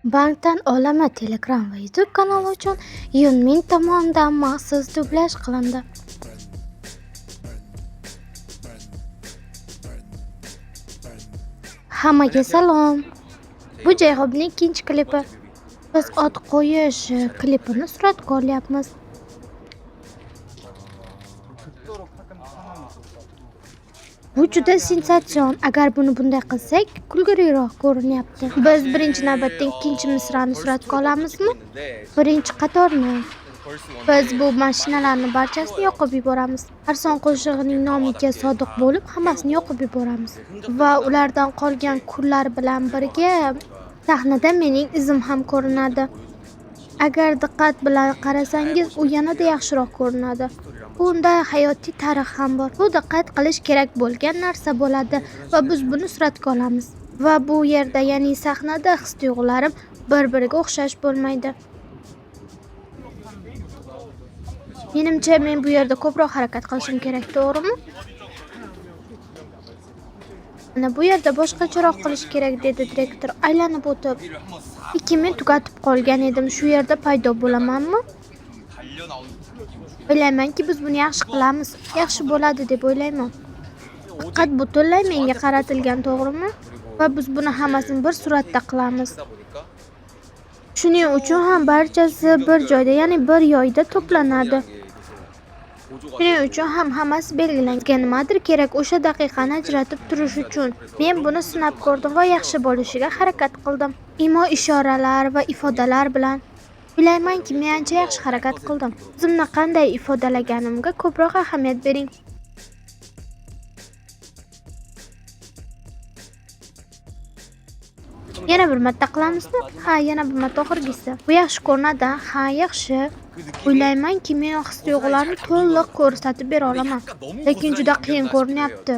Bankdan olama Telegram va YouTube kanali uchun Yunmin tomonidan maxsus dublyaj qilindi. Hammaga salom. Bu J-Hope'ning ikkinchi klipi. Biz ot qo'yish klipini suratga olyapmiz. Bu juda sensatsion. Agar buni bunday qilsak, kulgiliroq ko'rinyapti. Biz birinchi navbatda ikkinchi misrani suratga olamizmi? Birinchi qatorni. Biz bu mashinalarni barchasini yoqib yuboramiz. Arson qo'shig'ining nomiga sodiq bo'lib, hammasini yoqib yuboramiz. Va ulardan qolgan kullar bilan birga sahnada mening izim ham ko'rinadi. Agar diqqat bilan qarasangiz, u yanada yaxshiroq ko'rinadi. Bunda hayotiy tarix ham bor. Bu diqqat qilish kerak bo'lgan narsa bo'ladi va biz buni suratga olamiz. Va bu yerda, ya'ni sahnada his-tuyg'ularim bir-biriga o'xshash bo'lmaydi. Menimcha, men bu yerda ko'proq harakat qilishim kerak, to'g'rimi? Mana bu yerda boshqacharoq qilish kerak, dedi direktor, aylanib o'tib. Ikki men tugatib qolgan edim, shu yerda paydo bo'lamanmi? O'ylaymanki, biz buni yaxshi qilamiz, yaxshi bo'ladi deb o'ylayman. Diqqat butunlay menga qaratilgan, to'g'rimi? Va biz buni hammasini bir suratda qilamiz. Shuning uchun ham barchasi bir joyda, ya'ni bir yoyda to'planadi. Shuning uchun ham hammasi belgilangan. Nimadir kerak o'sha daqiqani ajratib turish uchun. Men buni sinab ko'rdim va yaxshi bo'lishiga harakat qildim. Imo ishoralar va ifodalar bilan. O'ylaymanki, men ancha yaxshi harakat qildim. O'zimni qanday ifodalaganimga ko'proq ahamiyat bering. Yana bir marta qilamizmi? Ha, yana bir marta oxirgisi. Bu yaxshi ko'rinadi. Ha, yaxshi. O'ylaymanki, men his-tuyg'ularni to'liq ko'rsatib bera olaman. Lekin juda qiyin ko'rinyapti.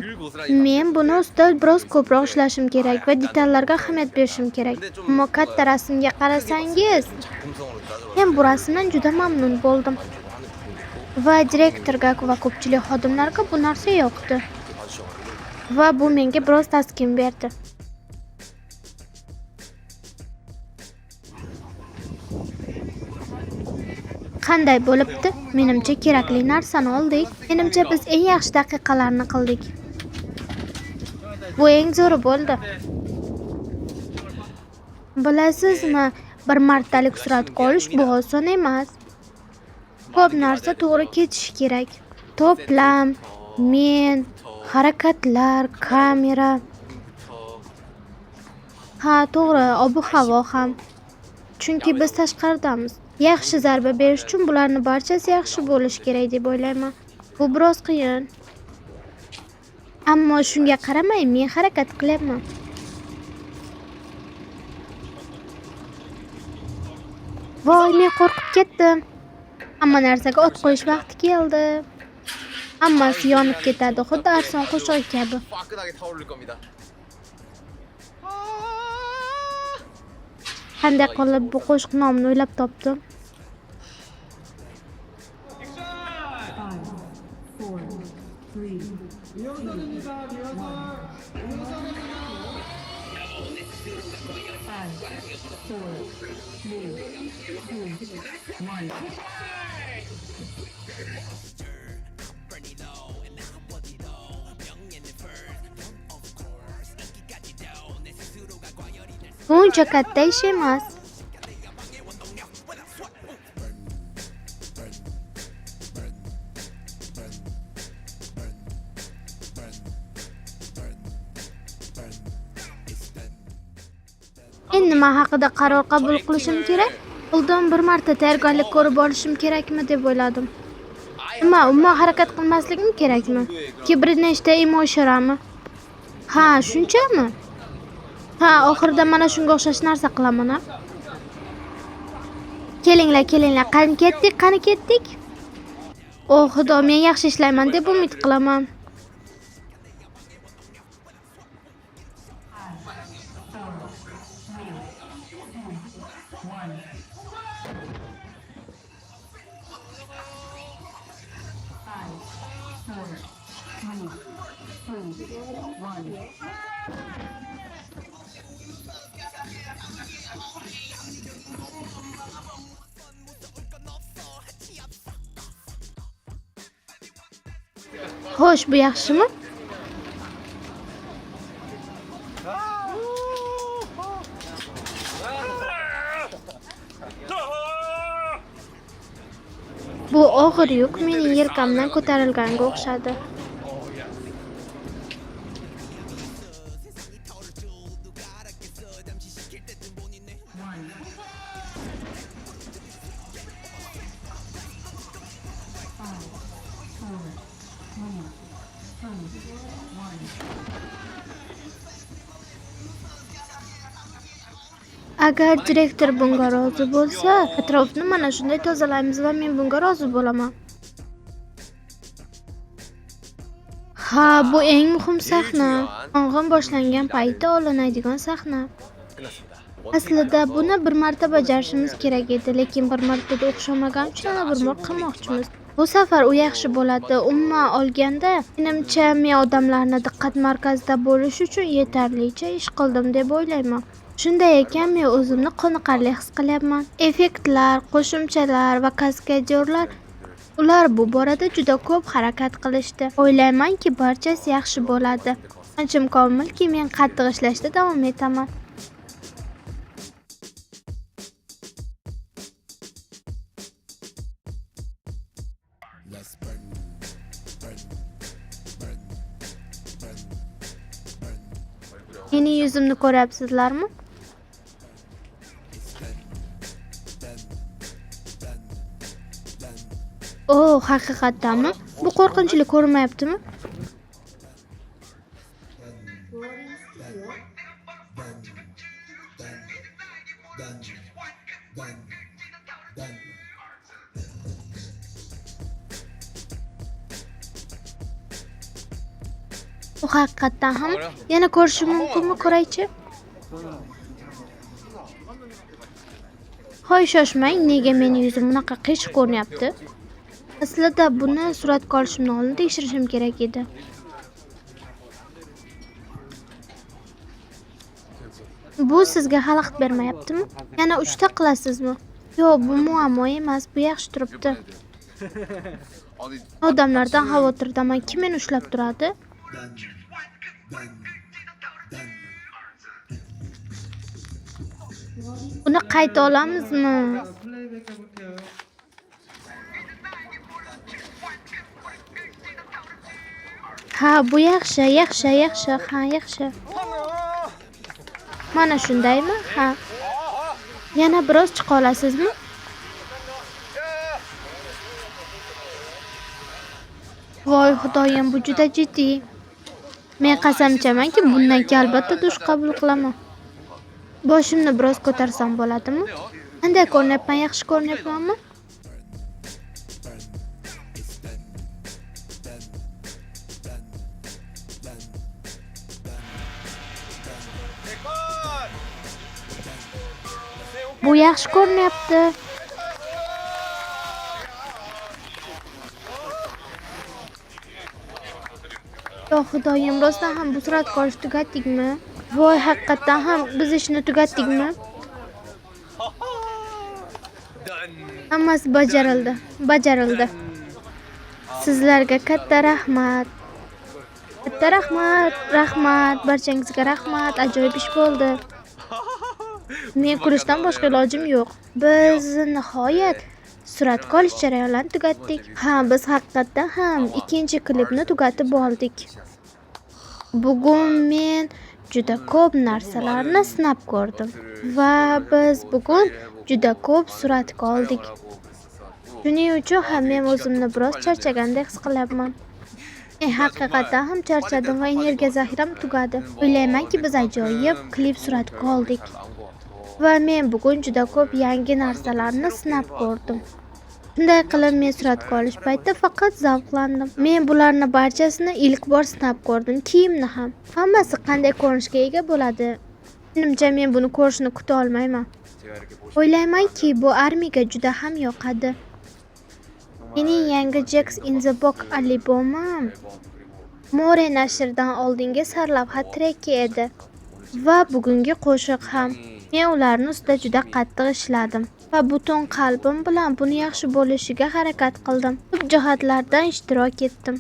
Men buni ustida biroz ko'proq ishlashim kerak va detallarga ahamiyat berishim kerak. Ammo katta rasmga qarasangiz, men bu rasmdan juda mamnun bo'ldim. Va direktorga va ko'pchilik xodimlarga bu narsa yoqdi. Va bu menga biroz taskin berdi. Qanday bo'libdi? Menimcha kerakli narsani oldik. Menimcha biz eng yaxshi daqiqalarni qildik. Bu eng zo'ri bo'ldi. Bilasizmi, bir martalik suratga olish bu oson emas. Ko'p narsa to'g'ri ketishi kerak. To'plam, men, harakatlar, kamera. Ha, to'g'ri, ob-havo ham. Chunki biz tashqaridamiz. Yaxshi zarba berish uchun bularni barchasi yaxshi bo'lishi kerak deb o'ylayman. Bu biroz qiyin. Ammo shunga qaramay men harakat qilyapman. Voy, men qo'rqib ketdim. Hamma narsaga o't qo'yish vaqti keldi. Hammasi yonib ketadi, xuddi Arson qo'shig'i kabi. Qanday qilib bu qo'shiq nomini o'ylab topdim? 5, 4, 3, 2, 1. 5, 4, 3, 2, 1. Bu uncha katta ish emas. Men nima haqida qaror qabul qilishim kerak? Oldin bir marta tayyorgarlik ko'rib olishim kerakmi deb o'yladim. Nima, umuman harakat qilmasligim kerakmi? Yoki bir nechta imo ishorami? Ha, shunchami? Ha, oxirida mana shunga o'xshash narsa qilaman, a? Kelinglar, kelinglar, qani ketdik, qani ketdik? O, Xudo, men yaxshi ishlayman deb umid qilaman. 5, 4, 3, 2, 1. 5, 4, 3, 2, 1. Xo'sh, bu yaxshimi? Bu og'ir yuk mening yelkamdan ko'tarilganga o'xshadi. 1. 5, 4, 3, 2, 1. Agar direktor bunga rozi bo'lsa, atrofni mana shunday tozalaymiz va men bunga rozi bo'laman. Ha, bu eng muhim sahna. Yong'in boshlangan paytda olinadigan sahna. Aslida buni bir marta bajarishimiz kerak edi, lekin bir martada o'xshamagani uchun yana bir bor qilmoqchimiz. Bu safar u yaxshi bo'ladi. Umuman olganda, menimcha, men odamlarni diqqat markazida bo'lish uchun yetarlicha ish qildim deb o'ylayman. Shunday ekan, men o'zimni qoniqarli his qilyapman. Effektlar, qo'shimchalar va kaskadyorlar, ular bu borada juda ko'p harakat qilishdi. O'ylaymanki, barchasi yaxshi bo'ladi. Ishonchim komilki, men qattiq ishlashda davom etaman. Mening yuzimni ko'ryapsizlarmi? Oh, haqiqatdanmi? Bu qo'rqinchli ko'rinmayaptimi? Bu haqiqatdan ham yana ko'rishim mumkinmi, ko'raychi? Hoy, shoshmang, nega mening yuzim bunaqa qiyshiq ko'rinyapti? Aslida buni suratga olishimdan oldin tekshirishim kerak edi. Bu sizga xalaqit bermayaptimi? Yana 3 ta qilasizmi? Yo'q, bu muammo emas, bu yaxshi turibdi. Odamlardan xavotirdaman. Kim meni ushlab turadi? Uni qayta olamizmi? Ha, bu yaxshi, yaxshi, yaxshi, ha, yaxshi. Mana shundaymi? Ha. Yana biroz chiqa olasizmi? Voy xudoyim, bu juda jiddiy. Men qasam ichamanki, bundan keyin albatta dush qabul qilaman. Boshimni biroz ko'tarsam bo'ladimi? Qanday ko'rinyapman, yaxshi ko'rinyapmanmi? Bu yaxshi ko'rinyapti. Yo xudoyim, rostdan ham bu suratga olishni tugatdikmi? Voy, haqiqatdan ham biz ishni tugatdikmi? Hammasi bajarildi, bajarildi. Sizlarga katta rahmat. Katta rahmat, rahmat, barchangizga rahmat. Ajoyib ish bo'ldi. Men kulishdan boshqa ilojim yo'q. Biz nihoyat suratga olish jarayonlarini tugatdik. Ha, biz haqiqatdan ham ikkinchi klipni tugatib oldik. Bugun men juda ko'p narsalarni sinab ko'rdim va biz bugun juda ko'p suratga oldik. Shuning uchun ham men o'zimni biroz charchagandek his qilyapman. Men haqiqatdan ham charchadim va energiya zaxiram tugadi. O'ylaymanki, biz ajoyib klip suratga oldik. Va men bugun juda ko'p yangi narsalarni sinab ko'rdim. Shunday qilib men suratga olish paytida faqat zavqlandim. Men bularni barchasini ilk bor sinab ko'rdim, kiyimni ham. Hammasi qanday ko'rinishga ega bo'ladi? Menimcha, men buni ko'rishni kuta olmayman. O'ylaymanki, bu armiyaga juda ham yoqadi. Mening yangi Jacks in the Box albomim More nashridan oldingi sarlavha treki edi va bugungi qo'shiq ham. Men ularni ustida juda qattiq ishladim va butun qalbim bilan buni yaxshi bo'lishiga harakat qildim. Ko'p jihatlardan ishtirok etdim.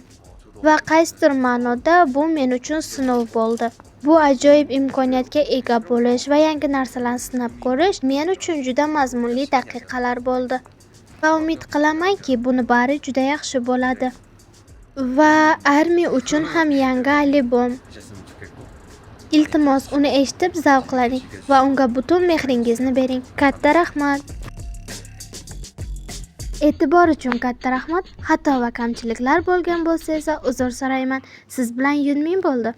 Va qaysidir ma'noda bu men uchun sinov bo'ldi. Bu ajoyib imkoniyatga ega bo'lish va yangi narsalarni sinab ko'rish men uchun juda mazmunli daqiqalar bo'ldi. Va umid qilamanki, buni bari juda yaxshi bo'ladi. Va ARMY uchun ham yangi albom. 하셨으면 좋겠고 Iltimos, uni eshitib zavqlaning va unga butun mehringizni bering. Katta rahmat. E'tibor uchun katta rahmat. Xato va kamchiliklar bo'lgan bo'lsa esa uzr so'rayman. Siz bilan Yunmin bo'ldi.